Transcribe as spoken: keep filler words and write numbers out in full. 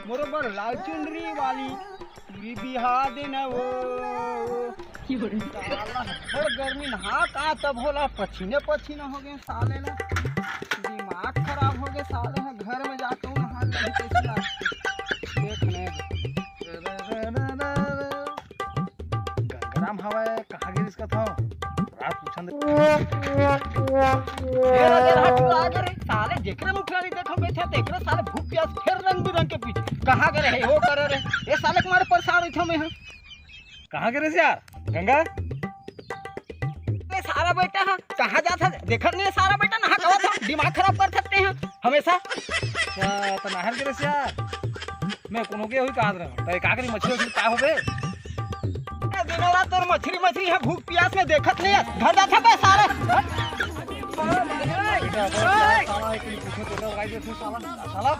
मोरो बर लाल चुनरी वाली पूरी बिहा देना वो। साला हर गर्मी नहा का तब होला, पसीने पसीना हो गए साले ना। दिमाग खराब हो गए साले ना, घर में जाके नहा ले, कैसे लागते? देख ले। गंगाराम हवय, कहाँ गिरिस कथव? रात पूछन दे। ए, ए, ए, तू आ गे रे। साले जेकरे मुखिया नहीं देखो बैठा, तेकरे साले भूख प्यास फिर रंग बिरंग के पीछे। कहाँ करे है, वो करे रे। ये साले के मारे परेशान होइथो मैं, हाँ। कहाँ गिरिस यार? गंगा? ए, सारा बेटा, हाँ, कहाँ जात है? देखत नहीं है सारा बेटा, नहा कवा था, दिमाग खराब कर सकते हैं हमेशा। अच्छा, तो नहर गिरिस यार। मैं कोनो के हुई कहा रहा, तो का करी, मछली उछली का होबे? ए, दिनों रात तोर मछली, मछली है, भूख प्यास में देखत नहीं है, घर जात है बे सारा। साला, एक मिनट, साला, एक मिनट, साला, साला।